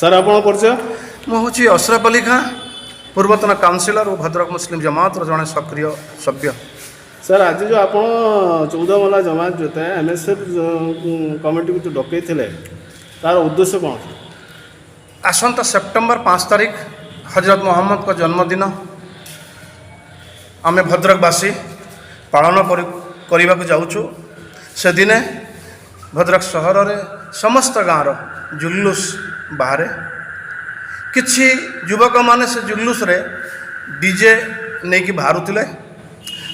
Sir, ଆପଣଙ୍କ ପରିଚୟ? ମୁଁ ହେଉଛି ଅଶରଫ ଅଲି ଖାଁ, ପୂର୍ବତନ କାଉନସିଲର ଓ ଭଦ୍ରକ ମୁସଲିମ ଜମାତର ଜଣେ ସକ୍ରିୟ ସଭ୍ୟ। ସାର୍, ଆଜି ଯେଉଁ ଆପଣ 14 ମହଲା ଜମାତ ଯୋଉଟା ଏମ୍ଏସ୍ଏଫ୍ କମିଟିକୁ ଯେଉଁ ଡକେଇଥିଲେ, ତାର ଉଦ୍ଦେଶ୍ୟ କ'ଣ ଥିଲା? ଆସନ୍ତା ସେପ୍ଟେମ୍ବର 5 ତାରିଖ ହଜରତ ମହମ୍ମଦଙ୍କ ଜନ୍ମଦିନ ଆମେ ଭଦ୍ରକବାସୀ ପାଳନ କରିବାକୁ ଯାଉଛୁ। ସେଦିନେ ଭଦ୍ରକ ସହରରେ ସମସ୍ତ ଗାଁର ଜୁଲୁସ ବାହାରେ। କିଛି ଯୁବକମାନେ ସେ ଜୁଲୁସରେ ଡିଜେ ନେଇକି ବାହାରୁଥିଲେ।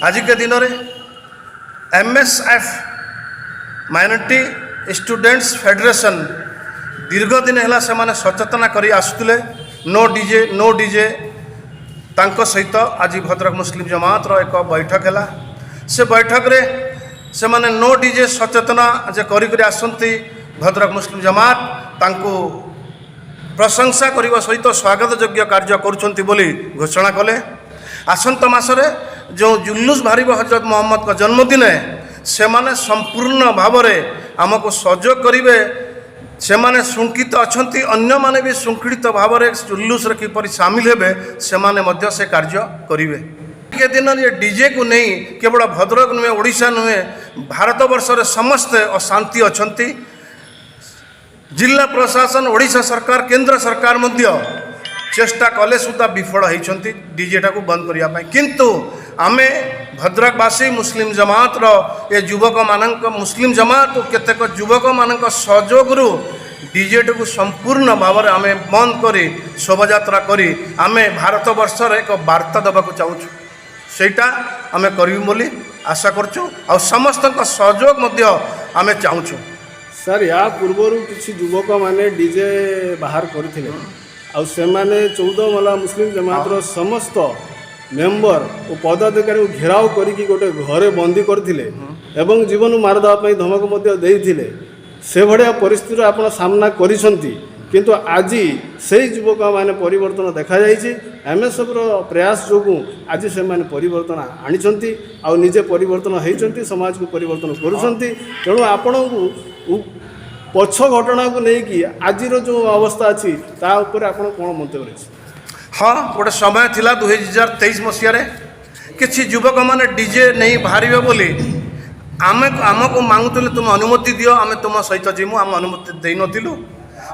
ଆଜିକା ଦିନରେ ଏମ୍ଏସ୍ଏଫ୍, ମାଇନରିଟି ଷ୍ଟୁଡେଣ୍ଟସ୍ ଫେଡେରେସନ୍, ଦୀର୍ଘ ଦିନ ହେଲା ସେମାନେ ସଚେତନ କରି ଆସୁଥିଲେ, ନୋ ଡିଜେ, ନୋ ଡିଜେ। ତାଙ୍କ ସହିତ ଆଜି ଭଦ୍ରକ ମୁସଲିମ ଜମାତର ଏକ ବୈଠକ ହେଲା। ସେ ବୈଠକରେ ସେମାନେ ନୋ ଡିଜେ ସଚେତନ ଯେ କରି କରି ଆସନ୍ତି, ଭଦ୍ରକ ମୁସଲିମ ଜମାତ ତାଙ୍କୁ ପ୍ରଶଂସା କରିବା ସହିତ ସ୍ୱାଗତ ଯୋଗ୍ୟ କାର୍ଯ୍ୟ କରୁଛନ୍ତି ବୋଲି ଘୋଷଣା କଲେ। ଆସନ୍ତା ମାସରେ ଯେଉଁ ଜୁଲୁସ ବାହାରିବ ହଜରତ ମହମ୍ମଦଙ୍କ ଜନ୍ମଦିନେ, ସେମାନେ ସମ୍ପୂର୍ଣ୍ଣ ଭାବରେ ଆମକୁ ସହଯୋଗ କରିବେ। ସେମାନେ ଶୃଙ୍ଖଳିତ ଅଛନ୍ତି, ଅନ୍ୟମାନେ ବି ଶୃଙ୍ଖଳିତ ଭାବରେ ଜୁଲୁସରେ କିପରି ସାମିଲ ହେବେ, ସେମାନେ ମଧ୍ୟ ସେ କାର୍ଯ୍ୟ କରିବେ। ଟିକେ ଦିନ ଏ ଡିଜେକୁ ନେଇ କେବଳ ଭଦ୍ରକ ନୁହେଁ, ଓଡ଼ିଶା ନୁହେଁ, ଭାରତବର୍ଷରେ ସମସ୍ତେ ଅଶାନ୍ତି ଅଛନ୍ତି। ଜିଲ୍ଲା ପ୍ରଶାସନ, ଓଡ଼ିଶା ସରକାର, କେନ୍ଦ୍ର ସରକାର ମଧ୍ୟ ଚେଷ୍ଟା କଲେ ସୁଦ୍ଧା ବିଫଳ ହେଇଛନ୍ତି ଡିଜେଟାକୁ ବନ୍ଦ କରିବା ପାଇଁ। କିନ୍ତୁ ଆମେ ଭଦ୍ରକବାସୀ ମୁସଲିମ ଜମାତର ଏ ଯୁବକମାନଙ୍କ, ମୁସଲିମ ଜମାତ ଓ କେତେକ ଯୁବକମାନଙ୍କ ସହଯୋଗରୁ ଡିଜେଟାକୁ ସମ୍ପୂର୍ଣ୍ଣ ଭାବରେ ଆମେ ବନ୍ଦ କରି ଶୋଭାଯାତ୍ରା କରି ଆମେ ଭାରତବର୍ଷର ଏକ ବାର୍ତ୍ତା ଦେବାକୁ ଚାହୁଁଛୁ। ସେଇଟା ଆମେ କରିବୁ ବୋଲି ଆଶା କରୁଛୁ ଆଉ ସମସ୍ତଙ୍କ ସହଯୋଗ ମଧ୍ୟ ଆମେ ଚାହୁଁଛୁ। ସାର୍, ୟା ପୂର୍ବରୁ କିଛି ଯୁବକମାନେ ଡିଜେ ବାହାର କରିଥିଲେ ଆଉ ସେମାନେ 14 ମହଲା ମୁସଲିମ ଜମାତର ସମସ୍ତ ମେମ୍ବର ଓ ପଦାଧିକାରୀଙ୍କୁ ଘେରାଉ କରିକି ଗୋଟେ ଘରେ ବନ୍ଦୀ କରିଥିଲେ ଏବଂ ଜୀବନ ମାରିଦେବା ପାଇଁ ଧମକ ମଧ୍ୟ ଦେଇଥିଲେ। ସେଭଳିଆ ପରିସ୍ଥିତିର ଆପଣ ସାମ୍ନା କରିଛନ୍ତି, କିନ୍ତୁ ଆଜି ସେଇ ଯୁବକମାନେ ପରିବର୍ତ୍ତନ ଦେଖାଯାଇଛି। ଏମ୍ଏସ୍ଏଫ୍ର ପ୍ରୟାସ ଯୋଗୁଁ ଆଜି ସେମାନେ ପରିବର୍ତ୍ତନ ଆଣିଛନ୍ତି ଆଉ ନିଜେ ପରିବର୍ତ୍ତନ ହେଇଛନ୍ତି, ସମାଜକୁ ପରିବର୍ତ୍ତନ କରୁଛନ୍ତି। ତେଣୁ ଆପଣଙ୍କୁ ପଛ ଘଟଣାକୁ ନେଇକି ଆଜିର ଯେଉଁ ଅବସ୍ଥା ଅଛି, ତା ଉପରେ ଆପଣ କ'ଣ ମନ୍ତବ୍ୟ ରହିଛି? ହଁ, ଗୋଟେ ସମୟ ଥିଲା 2023 ମସିହାରେ କିଛି ଯୁବକମାନେ ଡିଜେ ନେଇ ବାହାରିବେ ବୋଲି ଆମେ ଆମକୁ ମାଗୁଥିଲେ, ତୁମେ ଅନୁମତି ଦିଅ, ଆମେ ତୁମ ସହିତ ଯିମୁ। ଆମେ ଅନୁମତି ଦେଇନଥିଲୁ।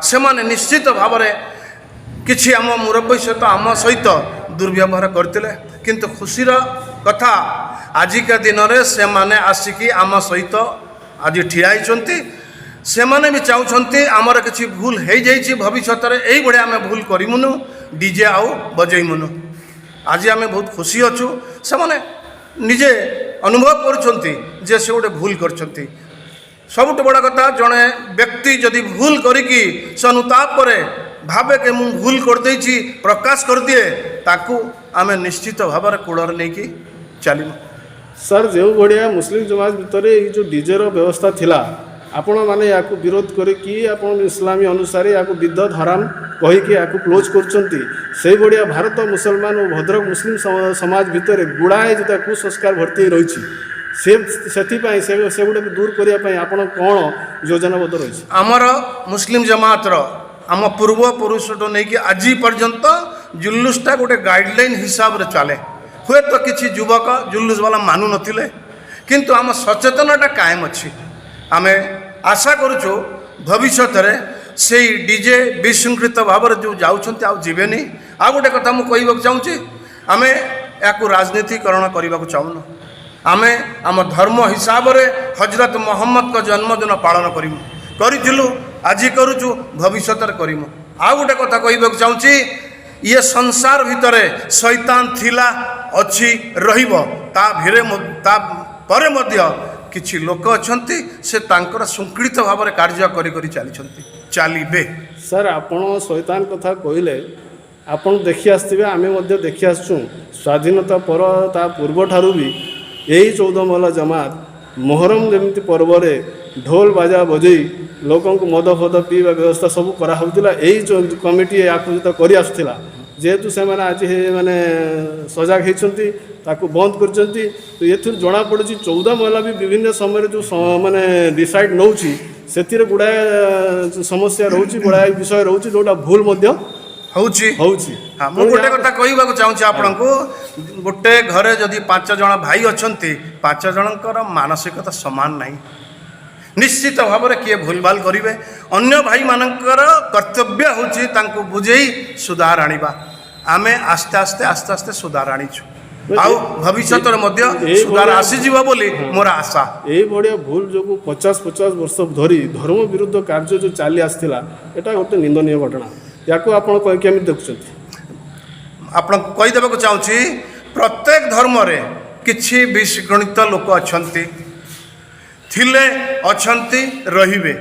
ସେମାନେ ନିଶ୍ଚିତ ଭାବରେ କିଛି ଆମ ମୁରବ୍ବୀ ସହିତ, ଆମ ସହିତ ଦୁର୍ବ୍ୟବହାର କରିଥିଲେ। କିନ୍ତୁ ଖୁସିର କଥା, ଆଜିକା ଦିନରେ ସେମାନେ ଆସିକି ଆମ ସହିତ ଆଜି ଠିଆ ହେଇଛନ୍ତି। ସେମାନେ ବି ଚାହୁଁଛନ୍ତି, ଆମର କିଛି ଭୁଲ ହେଇଯାଇଛି, ଭବିଷ୍ୟତରେ ଏଇଭଳିଆ ଆମେ ଭୁଲ କରିମୁନୁ, ଡିଜେ ଆଉ ବଜେଇମୁନୁ। ଆଜି ଆମେ ବହୁତ ଖୁସି ଅଛୁ। ସେମାନେ ନିଜେ ଅନୁଭବ କରୁଛନ୍ତି ଯେ ସେ ଗୋଟେ ଭୁଲ କରିଛନ୍ତି। ସବୁଠୁ ବଡ଼ କଥା, ଜଣେ ବ୍ୟକ୍ତି ଯଦି ଭୁଲ କରିକି ସେ ଅନୁତାପ କରେ, ଭାବେ କି ମୁଁ ଭୁଲ କରିଦେଇଛି, ପ୍ରକାଶ କରିଦିଏ, ତାକୁ ଆମେ ନିଶ୍ଚିତ ଭାବରେ କୋଳରେ ନେଇକି ଚାଲିବୁ। ସାର୍, ଯେଉଁ ଭଳିଆ ମୁସଲିମ ସମାଜ ଭିତରେ ଏଇ ଯେଉଁ ଡିଜେର ବ୍ୟବସ୍ଥା ଥିଲା, ଆପଣମାନେ ୟାକୁ ବିରୋଧ କରିକି ଆପଣ ଇସଲାମୀ ଅନୁସାରେ ୟାକୁ ବିଦଅତ, ହରାମ କହିକି ୟାକୁ କ୍ଲୋଜ୍ କରୁଛନ୍ତି, ସେଇଭଳିଆ ଭାରତ ମୁସଲମାନ ଓ ଭଦ୍ରକ ମୁସଲିମ ସମାଜ ଭିତରେ ଗୁଡ଼ାଏ ଯେଉଁଟା କୁସଂସ୍କାର ଭର୍ତ୍ତି ହେଇ ରହିଛି, ସେଥିପାଇଁ ସେଗୁଡ଼ାକୁ ଦୂର କରିବା ପାଇଁ ଆପଣ କ'ଣ ଯୋଜନାବଦ୍ଧ ରହିଛି? ଆମର ମୁସଲିମ ଜମାତର ଆମ ପୂର୍ବପୁରୁଷଠୁ ନେଇକି ଆଜି ପର୍ଯ୍ୟନ୍ତ ଜୁଲୁସଟା ଗୋଟେ ଗାଇଡ଼ଲାଇନ୍ ହିସାବରେ ଚାଲେ। ହୁଏତ କିଛି ଯୁବକ ଜୁଲୁସ ବାଲା ମାନୁନଥିଲେ, କିନ୍ତୁ ଆମ ସଚେତନଟା କାୟମ ଅଛି। ଆମେ ଆଶା କରୁଛୁ, ଭବିଷ୍ୟତରେ ସେଇ ଡିଜେ ବିଶୃଙ୍ଖଳିତ ଭାବରେ ଯେଉଁ ଯାଉଛନ୍ତି, ଆଉ ଯିବେନି। ଆଉ ଗୋଟେ କଥା ମୁଁ କହିବାକୁ ଚାହୁଁଛି, ଆମେ ଏହାକୁ ରାଜନୀତିକରଣ କରିବାକୁ ଚାହୁଁନୁ। ଆମେ ଆମ ଧର୍ମ ହିସାବରେ ହଜରତ ମହମ୍ମଦଙ୍କ ଜନ୍ମଦିନ ପାଳନ କରିବୁ, କରିଥିଲୁ, ଆଜି କରୁଛୁ, ଭବିଷ୍ୟତରେ କରିବୁ। ଆଉ ଗୋଟେ କଥା କହିବାକୁ ଚାହୁଁଛି, ଇଏ ସଂସାର ଭିତରେ ଶୈତାନ ଥିଲା, ଅଛି, ରହିବ। ତା ଭିରେ ତା ପରେ ମଧ୍ୟ କିଛି ଲୋକ ଅଛନ୍ତି, ସେ ତାଙ୍କର ଶୃଙ୍ଖଳିତ ଭାବରେ କାର୍ଯ୍ୟ କରି କରି ଚାଲିଛନ୍ତି, ଚାଲିବେ। ସାର୍, ଆପଣ ଶୈତାନ କଥା କହିଲେ, ଆପଣ ଦେଖି ଆସିଥିବେ, ଆମେ ମଧ୍ୟ ଦେଖି ଆସିଛୁ, ସ୍ୱାଧୀନତା ପର ତା ପୂର୍ବଠାରୁ ବି ଏଇ 14 ମହଲା ଜମାତ ମୋହରମ ଯେମିତି ପର୍ବରେ ଢୋଲ ବାଜା ବଜେଇ ଲୋକଙ୍କୁ ମଦ ଫଦ ପିଇବା ବ୍ୟବସ୍ଥା ସବୁ କରାହେଉଥିଲା। ଏଇ କମିଟି ୟାକୁ ତ କରି ଆସୁଥିଲା। ଯେହେତୁ ସେମାନେ ଆଜି ମାନେ ସଜାଗ ହେଇଛନ୍ତି, ତାକୁ ବନ୍ଦ କରିଛନ୍ତି, ତ ଏଥିରୁ ଜଣାପଡ଼ୁଛି 14 ମହଲା ବି ବିଭିନ୍ନ ସମୟରେ ଯେଉଁ ମାନେ ଡିସାଇଡ଼୍ ନେଉଛି। ସେଥିରେ ଗୁଡ଼ାଏ ସମସ୍ୟା ରହୁଛି, ଗୁଡ଼ାଏ ବିଷୟ ରହୁଛି, ଯେଉଁଟା ଭୁଲ ମଧ୍ୟ ହେଉଛି। ହେଉଛି। ହଁ, ମୁଁ ଗୋଟେ କଥା କହିବାକୁ ଚାହୁଁଛି ଆପଣଙ୍କୁ। ଗୋଟେ ଘରେ ଯଦି 5 ଜଣ ଭାଇ ଅଛନ୍ତି, 5 ଜଣଙ୍କର ମାନସିକତା ସମାନ ନାହିଁ। ନିଶ୍ଚିତ ଭାବରେ କିଏ ଭୁଲଭାଲ କରିବେ। ଅନ୍ୟ ଭାଇମାନଙ୍କର କର୍ତ୍ତବ୍ୟ ହେଉଛି ତାଙ୍କୁ ବୁଝେଇ ସୁଧାର ଆଣିବା। ଆମେ ଆସ୍ତେ ଆସ୍ତେ ଆସ୍ତେ ଆସ୍ତେ ସୁଧାର ଆଣିଛୁ ଆଉ ଭବିଷ୍ୟତରେ ମଧ୍ୟ ସୁଧାର ଆସିଯିବ ବୋଲି ମୋର ଆଶା। ଏଇଭଳିଆ ଭୁଲ ଯୋଗୁଁ 50 50 ବର୍ଷ ଧରି ଧର୍ମ ବିରୁଦ୍ଧ କାର୍ଯ୍ୟ ଯେଉଁ ଚାଲି ଆସିଥିଲା, ଏଇଟା ଗୋଟେ ନିନ୍ଦନୀୟ ଘଟଣା। ୟାକୁ ଆପଣ କେମିତି ଦେଖୁଛନ୍ତି? ଆପଣଙ୍କୁ କହିଦେବାକୁ ଚାହୁଁଛି, ପ୍ରତ୍ୟେକ ଧର୍ମରେ କିଛି ବିଶୃଙ୍ଖଳିତ ଲୋକ ଅଛନ୍ତି, ଥିଲେ, ଅଛନ୍ତି, ରହିବେ।